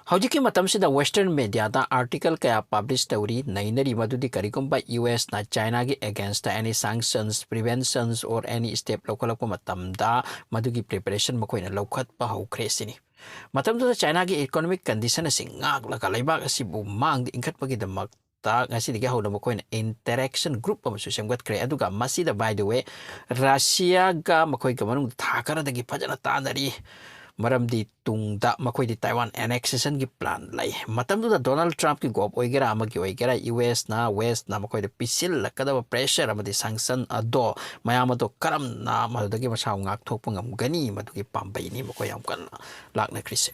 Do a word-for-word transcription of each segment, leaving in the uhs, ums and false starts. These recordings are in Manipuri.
ꯍꯧꯖꯤꯛꯀꯤ ꯃꯇꯝꯁꯤꯗ Western mediaꯗ article ꯀꯌꯥ publish ꯇꯧꯔꯤ, ꯅꯩꯅꯔꯤ꯫ ꯃꯗꯨꯗꯤ ꯀꯔꯤꯒꯨꯝꯕ USꯅ Chinaꯒꯤ againstꯇ any sanctions, preventions or any step ꯂꯧꯈꯠꯂꯛꯄ ꯃꯇꯝꯗ ꯃꯗꯨꯒꯤ preparation ꯃꯈꯣꯏꯅ ꯂꯧꯈꯠꯄ ꯍꯧꯈ꯭ꯔꯦ ꯁꯤꯅꯤ꯫ ꯃꯇꯝꯗꯨꯗ Chinaꯒꯤ economic condition ꯑꯁꯤ ꯉꯥꯛꯂꯒ ꯂꯩꯕꯥꯛ ꯑꯁꯤꯕꯨ ꯃꯥꯡꯗ ꯏꯟꯈꯠꯄꯒꯤꯗꯃꯛꯇ ꯉꯁꯤꯗꯒꯤ ꯍꯧꯅ ꯃꯈꯣꯏꯅ interaction group ꯑꯃꯁꯨ ꯁꯦꯝꯒꯠꯈ꯭ꯔꯦ꯫ ꯑꯗꯨꯒ ꯃꯁꯤꯗ, by the way, Russiaꯒ ꯃꯈꯣꯏꯒ ꯃꯅꯨꯡꯗ ꯊꯥ ꯈꯔꯗꯒꯤ ꯐꯖꯅ ꯇꯥꯟꯅꯔꯤ꯫ ꯃꯔꯝꯗꯤ ꯇꯨꯡꯗ ꯃꯈꯣꯏꯗꯤ Taiwan annexationꯒꯤ plan ꯂꯩ꯫ ꯃꯇꯝꯗꯨꯗ Donald Trumpꯀꯤ ꯒꯣꯞ ꯑꯣꯏꯒꯦꯔꯥ ꯑꯃꯒꯤ ꯑꯣꯏꯒꯦꯔꯥ, USꯅ Westꯅ ꯃꯈꯣꯏꯗ ꯄꯤꯁꯤꯜꯂꯛꯀꯗꯕ pressure ꯑꯃꯗꯤ sanction ꯑꯗꯣ ꯃꯌꯥꯝ ꯑꯗꯣ ꯀꯔꯝꯅ ꯃꯗꯨꯗꯒꯤ ꯃꯁꯥꯕꯨ ꯉꯥꯛꯊꯣꯛꯄ ꯉꯝꯒꯅꯤ, ꯃꯗꯨꯒꯤ ꯄꯥꯝꯕꯩꯅꯤ ꯃꯈꯣꯏ ꯌꯥꯝ ꯀꯟꯅ ꯂꯥꯛꯅꯈ꯭ꯔꯤꯁꯦ꯫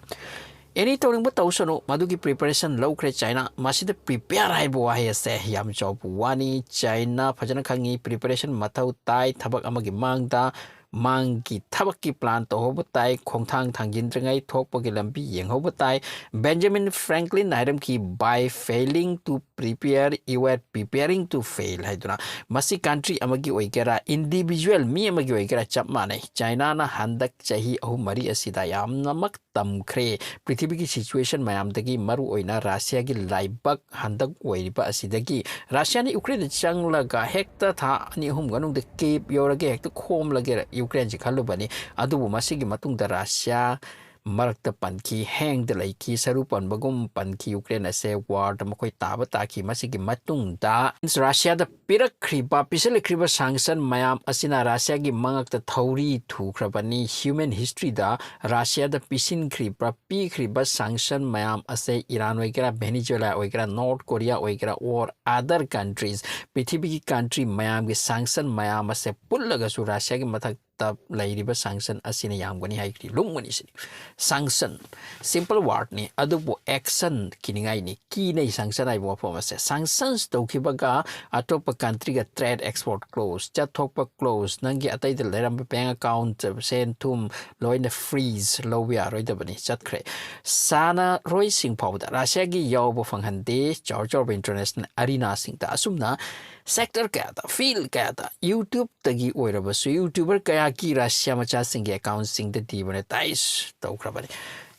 Any ꯇꯧꯅꯤꯡꯕ ꯇꯧꯁꯅꯨ, ꯃꯗꯨꯒꯤ preparation ꯂꯧꯈ꯭ꯔꯦ China꯫ ꯃꯁꯤꯗ prepare ꯍꯥꯏꯕ ꯋꯥꯍꯩ ꯑꯁꯦ ꯌꯥꯝ ꯆꯥꯎꯕ ꯋꯥꯅꯤ꯫ China ꯐꯖꯅ ꯈꯪꯉꯤ preparation ꯃꯊꯧ ꯇꯥꯏ꯫ ꯊꯕꯛ ꯑꯃꯒꯤ ꯃꯥꯡꯗ ꯃꯥꯡꯒꯤ ꯊꯕꯛꯀꯤ plan ꯇꯧꯍꯧꯕ ꯇꯥꯏ꯫ ꯈꯣꯡꯊꯥꯡ ꯊꯥꯡꯖꯤꯟꯗ꯭ꯔꯤꯉꯩ ꯊꯣꯛꯄꯒꯤ ꯂꯝꯕꯤ ꯌꯦꯡꯍꯧꯕ ꯇꯥꯏ꯫ Benjamin Franklin ꯍꯥꯏꯔꯝꯈꯤ, "By failing to prepare, you are preparing to fail" ꯍꯥꯏꯗꯨꯅ꯫ ꯃꯁꯤ country ꯑꯃꯒꯤ ꯑꯣꯏꯒꯦꯔꯥ, individual ꯃꯤ ꯑꯃꯒꯤ ꯑꯣꯏꯒꯦꯔꯥ ꯆꯞ ꯃꯥꯟꯅꯩ꯫ Chinaꯅ ꯍꯟꯗꯛ ꯆꯍꯤ ꯑꯍꯨꯝ ꯃꯔꯤ ꯑꯁꯤꯗ ꯌꯥꯝꯅꯃꯛ ꯇꯝꯈ꯭ꯔꯦ꯫ ꯄ꯭ꯔꯤꯊꯤꯕꯤꯒꯤ situation ꯃꯌꯥꯝꯗꯒꯤ ꯃꯔꯨꯑꯣꯏꯅ Russiaꯒꯤ ꯂꯥꯏꯕꯛ ꯍꯟꯗꯛ ꯑꯣꯏꯔꯤꯕ ꯑꯁꯤꯗꯒꯤ꯫ Russiaꯅ Ukraineꯗ ꯆꯪꯂꯒ ꯍꯦꯛꯇ ꯊꯥ ꯑꯅꯤ ꯑꯍꯨꯝ ꯃꯅꯨꯡꯗ Kyiv ꯌꯧꯔꯒꯦ, ꯍꯦꯛꯇ ꯈꯣꯝꯂꯒꯦ Ukraineꯁꯤ ꯈꯜꯂꯨꯕꯅꯤ꯫ ꯑꯗꯨꯕꯨ ꯃꯁꯤꯒꯤ ꯃꯇꯨꯡꯗ Russia ꯃꯔꯛꯇ ꯄꯟꯈꯤ, ꯍꯦꯡꯗ ꯂꯩꯈꯤ, ꯁꯔꯨ ꯄꯟꯕꯒꯨꯝ ꯄꯟꯈꯤ꯫ Ukraine ꯑꯁꯦ warꯗ ꯃꯈꯣꯏ ꯇꯥꯕ ꯇꯥꯈꯤ꯫ ꯃꯁꯤꯒꯤ ꯃꯇꯨꯡꯗ Russiaꯗ ꯄꯤꯔꯛꯈ꯭ꯔꯤꯕ, ꯄꯤꯁꯤꯜꯂꯛꯈ꯭ꯔꯤꯕ sanction ꯃꯌꯥꯝ ꯑꯁꯤꯅ Russiaꯒꯤ ꯃꯉꯛꯇ ꯊꯧꯔꯤ ꯊꯨꯈ꯭ꯔꯕꯅꯤ꯫ Human historyꯗ Russiaꯗ ꯄꯤꯁꯤꯟꯈ꯭ꯔꯤꯕ, ꯄꯤꯈ꯭ꯔꯤꯕ sanction ꯃꯌꯥꯝ ꯑꯁꯦ Iran ꯑꯣꯏꯒꯦꯔꯥ, Venezuela ꯑꯣꯏꯒꯦꯔꯥ, North Korea ꯑꯣꯏꯒꯦꯔꯥ, or other countries, ꯄ꯭ꯔꯤꯊꯤꯕꯤꯒꯤ country ꯃꯌꯥꯝꯒꯤ sanction ꯃꯌꯥꯝ ꯑꯁꯦ ꯄꯨꯜꯂꯒꯁꯨ Russiaꯒꯤ ꯃꯊꯛꯇ ꯂꯩꯔꯤꯕ sanction ꯑꯁꯤꯅ ꯌꯥꯝꯒꯅꯤ ꯍꯥꯏꯈ꯭ꯔꯤ꯫ ꯂꯨꯝꯒꯅꯤ ꯁꯤꯅꯤ꯫ Sanction, simple wordꯅꯤ, ꯑꯗꯨꯕꯨ action ꯀꯤꯅꯤꯡꯉꯥꯏꯅꯤ꯫ ꯀꯤꯅꯩ sanction ꯍꯥꯏꯕ ꯋꯥꯐꯝ ꯑꯁꯦ꯫ Sanctions ꯇꯧꯈꯤꯕꯒ ꯑꯇꯣꯞꯄ countryꯒ trade export close, ꯆꯠꯊꯣꯛꯄ close, ꯅꯪꯒꯤ ꯑꯇꯩꯗ ꯂꯩꯔꯝꯕ bank account, ꯁꯦꯟ ꯊꯨꯝ ꯂꯣꯏꯅ freeze, ꯂꯧꯕ ꯌꯥꯔꯣꯏꯗꯕꯅꯤ, ꯆꯠꯈ꯭ꯔꯦ꯫ ꯁꯥꯟꯅꯔꯣꯏꯁꯤꯡ ꯐꯥꯎꯕꯗ Russiaꯒꯤ ꯌꯥꯎꯕ ꯐꯪꯍꯟꯗꯦ ꯆꯥꯎ ꯆꯥꯎꯕ international arenaꯁꯤꯡꯗ꯫ ꯑꯁꯨꯝꯅ sector ꯀꯌꯥꯗ, field ꯀꯌꯥꯗ YouTubeꯇꯒꯤ ꯑꯣꯏꯔꯕꯁꯨ YouTuber ꯀꯌꯥꯒꯤ Russia ꯃꯆꯥꯁꯤꯡꯒꯤ accountꯁꯤꯡꯗ demonetize ꯇꯧꯈ꯭ꯔꯕꯅꯤ꯫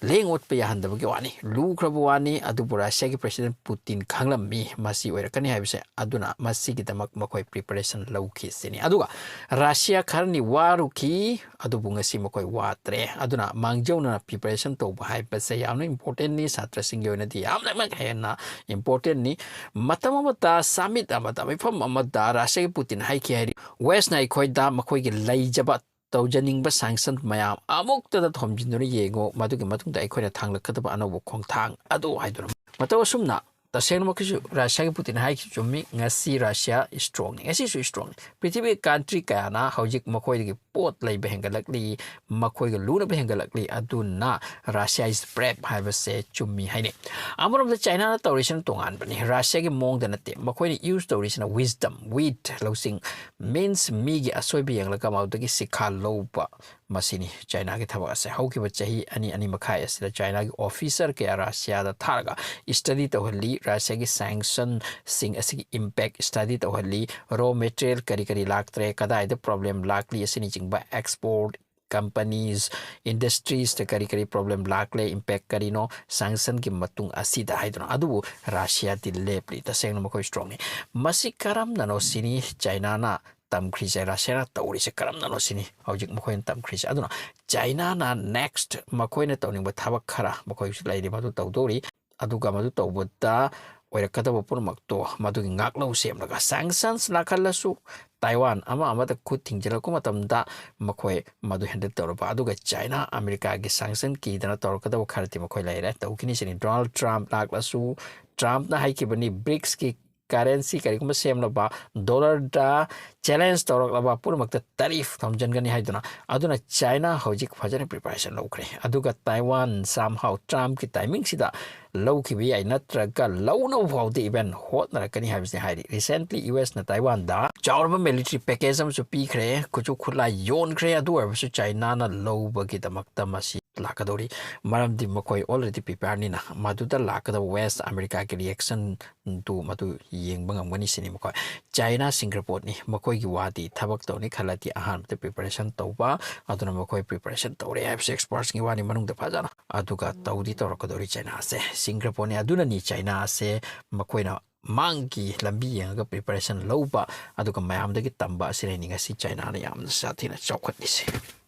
ꯂꯦꯡ ꯑꯣꯠꯄ ꯌꯥꯍꯟꯗꯕꯒꯤ ꯋꯥꯅꯤ꯫ ꯂꯨꯈ꯭ꯔꯕ ꯋꯥꯅꯤ, ꯑꯗꯨꯕꯨ ꯔꯁꯤꯌꯥꯒꯤ President Putin ꯈꯪꯂꯝꯃꯤ ꯃꯁꯤ ꯑꯣꯏꯔꯛꯀꯅꯤ ꯍꯥꯏꯕꯁꯦ꯫ ꯑꯗꯨꯅ ꯃꯁꯤꯒꯤꯗꯃꯛ ꯃꯈꯣꯏ preparation ꯂꯧꯈꯤ ꯁꯤꯅꯤ꯫ ꯑꯗꯨꯒ ꯔꯁꯤꯌꯥ ꯈꯔꯅꯤ ꯋꯥꯔꯨꯈꯤ, ꯑꯗꯨꯕꯨ ꯉꯁꯤ ꯃꯈꯣꯏ ꯋꯥꯗ꯭ꯔꯦ꯫ ꯑꯗꯨꯅ ꯃꯥꯡꯖꯧꯅꯅ preparation ꯇꯧꯕ ꯍꯥꯏꯕꯁꯦ ꯌꯥꯝꯅ importantꯅꯤ, ꯁꯥꯇ꯭ꯔꯁꯤꯡꯒꯤ ꯑꯣꯏꯅꯗꯤ ꯌꯥꯝꯅꯃꯛ ꯍꯦꯟꯅ importantꯅꯤ꯫ ꯃꯇꯝ ꯑꯃꯗ summit ꯑꯃꯗ, ꯃꯤꯐꯝ ꯑꯃꯗ ꯔꯁꯤꯌꯥꯒꯤ Putin ꯍꯥꯏꯈꯤ ꯍꯥꯏꯔꯤ, "Westꯅ ꯑꯩꯈꯣꯏꯗ ꯃꯈꯣꯏꯒꯤ ꯂꯩꯖꯕ ꯇꯧꯖꯅꯤꯡꯕ sanction ꯃꯌꯥꯝ ꯑꯃꯨꯛꯇꯗ ꯊꯣꯝꯖꯤꯟꯗꯨꯅ ꯌꯦꯡꯉꯨ, ꯃꯗꯨꯒꯤ ꯃꯇꯨꯡꯗ ꯑꯩꯈꯣꯏꯅ ꯊꯥꯡꯂꯛꯀꯗꯕ ꯑꯅꯧꯕ ꯈꯣꯡꯊꯥꯡ ꯑꯗꯨ" ꯍꯥꯏꯗꯨꯅ꯫ ꯃꯇꯧ ꯑꯁꯨꯝꯅ ꯇꯁꯦꯡꯅꯃꯛꯀꯤꯁꯨ ꯔꯁꯤꯌꯥꯒꯤ Putin ꯍꯥꯏꯈꯤꯕ ꯆꯨꯝꯃꯤ꯫ ꯉꯁꯤ ꯔꯁꯤꯌꯥ strongꯅꯤ, ꯉꯁꯤꯁꯨ strongꯅꯤ꯫ ꯄ꯭ꯔꯤꯊꯤꯕꯤꯒꯤ country ꯀꯌꯥꯅ ꯍꯧꯖꯤꯛ ꯃꯈꯣꯏꯗꯒꯤ ꯄꯣꯠ ꯂꯩꯕ ꯍꯦꯟꯒꯠꯂꯛꯂꯤ, ꯃꯈꯣꯏꯒ ꯂꯨꯅꯕ ꯍꯦꯟꯒꯠꯂꯛꯂꯤ꯫ ꯑꯗꯨꯅ Russia is brave ꯍꯥꯏꯕꯁꯦ ꯆꯨꯝꯃꯤ ꯍꯥꯏꯅꯩ꯫ ꯑꯃꯔꯣꯝꯗ ꯆꯥꯏꯅꯥꯅ ꯇꯧꯔꯤꯁꯤꯅ ꯇꯣꯉꯥꯟꯕꯅꯤ꯫ ꯔꯁꯤꯌꯥꯒꯤ ꯃꯑꯣꯡꯗ ꯅꯠꯇꯦ, ꯃꯈꯣꯏꯅ use ꯇꯧꯔꯤꯁꯤꯅ wisdom, wit, ꯂꯧꯁꯤꯡ, means ꯃꯤꯒꯤ ꯑꯁꯣꯏꯕ ꯌꯦꯡꯂꯒ ꯃꯗꯨꯗꯒꯤ ꯁꯤꯈꯥ ꯂꯧꯕ꯫ ꯃꯁꯤꯅꯤ ꯆꯥꯏꯅꯥꯒꯤ ꯊꯕꯛ ꯑꯁꯦ꯫ ꯍꯧꯈꯤꯕ ꯆꯍꯤ ꯑꯅꯤ, ꯑꯅꯤ ꯃꯈꯥꯏ ꯑꯁꯤꯗ ꯆꯥꯏꯅꯥꯒꯤ officer ꯀꯌꯥ ꯔꯁꯤꯌꯥꯗ ꯊꯥꯔꯒ study ꯇꯧꯍꯜꯂꯤ꯫ ꯔꯁꯤꯌꯥꯒꯤ sanctionꯁꯤꯡ ꯑꯁꯤꯒꯤ impact study ꯇꯧꯍꯜꯂꯤ꯫ Raw material ꯀꯔꯤ ꯀꯔꯤ ꯂꯥꯛꯇ꯭ꯔꯦ, ꯀꯗꯥꯏꯗ problem ꯂꯥꯛꯂꯤ ꯑꯁꯤꯅꯆꯤꯡꯕ, export, companies, industriesꯇ ꯀꯔꯤ ꯀꯔꯤ problem ꯂꯥꯛꯂꯦ, impact ꯀꯔꯤꯅꯣ sanctionꯒꯤ ꯃꯇꯨꯡ ꯑꯁꯤꯗ ꯍꯥꯏꯗꯨꯅ꯫ ꯑꯗꯨꯕꯨ ꯔꯁꯤꯌꯥꯗꯤ ꯂꯦꯞꯂꯤ꯫ ꯇꯁꯦꯡꯅ ꯃꯈꯣꯏ strongꯅꯤ꯫ ꯃꯁꯤ ꯀꯔꯝꯅꯅꯣ ꯁꯤꯅꯤ ꯆꯥꯏꯅꯥꯅ ꯇꯝꯈ꯭ꯔꯤꯁꯦ, ꯔꯁꯤꯌꯥꯅ ꯇꯧꯔꯤꯁꯦ ꯀꯔꯝꯅꯅꯣ ꯁꯤꯅꯤ ꯍꯧꯖꯤꯛ ꯃꯈꯣꯏꯅ ꯇꯝꯈ꯭ꯔꯤꯁꯦ꯫ ꯑꯗꯨꯅ ꯆꯥꯏꯅꯥꯅ next ꯃꯈꯣꯏꯅ ꯇꯧꯅꯤꯡꯕ ꯊꯕꯛ ꯈꯔ ꯃꯈꯣꯏꯁꯨ ꯂꯩꯔꯤ, ꯃꯗꯨ ꯇꯧꯗꯧꯔꯤ꯫ ꯑꯗꯨꯒ ꯃꯗꯨ ꯇꯧꯕꯗ ꯑꯣꯏꯔꯛꯀꯗꯕ ꯄꯨꯝꯅꯃꯛꯇꯣ ꯃꯗꯨꯒꯤ ꯉꯥꯛꯂꯧ ꯁꯦꯝꯂꯒ, sanctions ꯂꯥꯛꯍꯜꯂꯁꯨ, ꯇꯥꯏꯋꯥꯟ ꯑꯃ ꯑꯃꯗ ꯈꯨꯠ ꯊꯤꯡꯖꯤꯜꯂꯛꯄ ꯃꯇꯝꯗ ꯃꯈꯣꯏ ꯃꯗꯨ handle ꯇꯧꯔꯕ꯫ ꯑꯗꯨꯒ ꯆꯥꯏꯅꯥ ꯑꯃꯦꯔꯤꯀꯥꯒꯤ sanction ꯀꯤꯗꯅ ꯇꯧꯔꯛꯀꯗꯕ ꯈꯔꯗꯤ ꯃꯈꯣꯏ ꯂꯩꯔꯦ, ꯇꯧꯈꯤꯅꯤ ꯁꯤꯅꯤ꯫ Donald Trump ꯂꯥꯛꯂꯁꯨ, Trumpꯅ ꯍꯥꯏꯈꯤꯕꯅꯤ BRICSꯀꯤ currency ꯀꯔꯤꯒꯨꯝꯕ ꯁꯦꯝꯂꯕ, dollarꯗ challenge ꯇꯧꯔꯛꯂꯕ ꯄꯨꯝꯅꯃꯛꯇ tariff ꯊꯝꯖꯤꯟꯒꯅꯤ ꯍꯥꯏꯗꯨꯅ꯫ ꯑꯗꯨꯅ ꯆꯥꯏꯅꯥ ꯍꯧꯖꯤꯛ ꯐꯖꯅ preparation ꯂꯧꯈ꯭ꯔꯦ꯫ ꯑꯗꯨꯒ ꯇꯥꯏꯋꯥꯟ somehow Trumpꯀꯤ timingꯁꯤꯗ ꯂꯧꯈꯤꯕ ꯌꯥꯏ, ꯅꯠꯇ꯭ꯔꯒ ꯂꯧꯅꯕ ꯐꯥꯎꯗ even ꯍꯣꯠꯅꯔꯛꯀꯅꯤ ꯍꯥꯏꯕꯁꯤ ꯍꯥꯏꯔꯤ꯫ Recently USꯅ ꯇꯥꯏꯋꯥꯟꯗ ꯆꯥꯎꯔꯕ military package ꯑꯃꯁꯨ ꯄꯤꯈ꯭ꯔꯦ꯫ ꯈꯨꯠꯁꯨ ꯈꯨꯠꯂꯥꯏ ꯌꯣꯟꯈ꯭ꯔꯦ꯫ ꯑꯗꯨ ꯑꯣꯏꯔꯕꯁꯨ ꯆꯥꯏꯅꯥꯅ ꯂꯧꯕꯒꯤꯗꯃꯛꯇ ꯃꯁꯤ ꯂꯥꯛꯀꯗꯧꯔꯤ꯫ ꯃꯔꯝꯗꯤ ꯃꯈꯣꯏ already prepareꯅꯤꯅ ꯃꯗꯨꯗ ꯂꯥꯛꯀꯗꯕ West Americaꯒꯤ reactionꯗꯨ ꯃꯗꯨ ꯌꯦꯡꯕ ꯉꯝꯒꯅꯤ ꯁꯤꯅꯤ ꯃꯈꯣꯏ꯫ China Singapore ꯅꯤ ꯃꯈꯣꯏꯒꯤ ꯋꯥꯗꯤ꯫ ꯊꯕꯛ ꯇꯧꯅꯤ ꯈꯜꯂꯗꯤ ꯑꯍꯥꯟꯕꯗ preparation ꯇꯧꯕ꯫ ꯑꯗꯨꯅ ꯃꯈꯣꯏ preparation ꯇꯧꯔꯦ ꯍꯥꯏꯕꯁꯦ expertsꯀꯤ ꯋꯥꯅꯤ ꯃꯅꯨꯡꯗ ꯐꯖꯅ꯫ ꯑꯗꯨꯒ ꯇꯧꯗꯤ ꯇꯧꯔꯛꯀꯗꯧꯔꯤ Chinaꯁꯦ꯫ Singaporeꯅꯤ꯫ ꯑꯗꯨꯅꯅꯤ Chinaꯁꯦ ꯃꯈꯣꯏꯅ ꯃꯥꯡꯒꯤ ꯂꯝꯕꯤ ꯌꯦꯡꯉꯒ preparation ꯂꯧꯕ, ꯑꯗꯨꯒ ꯃꯌꯥꯝꯗꯒꯤ ꯇꯝꯕ ꯑꯁꯤꯅꯅꯤ ꯉꯁꯤ Chinaꯅ ꯌꯥꯝꯅ ꯁꯥꯊꯤꯅ ꯆꯥꯎꯈꯠꯂꯤꯁꯦ꯫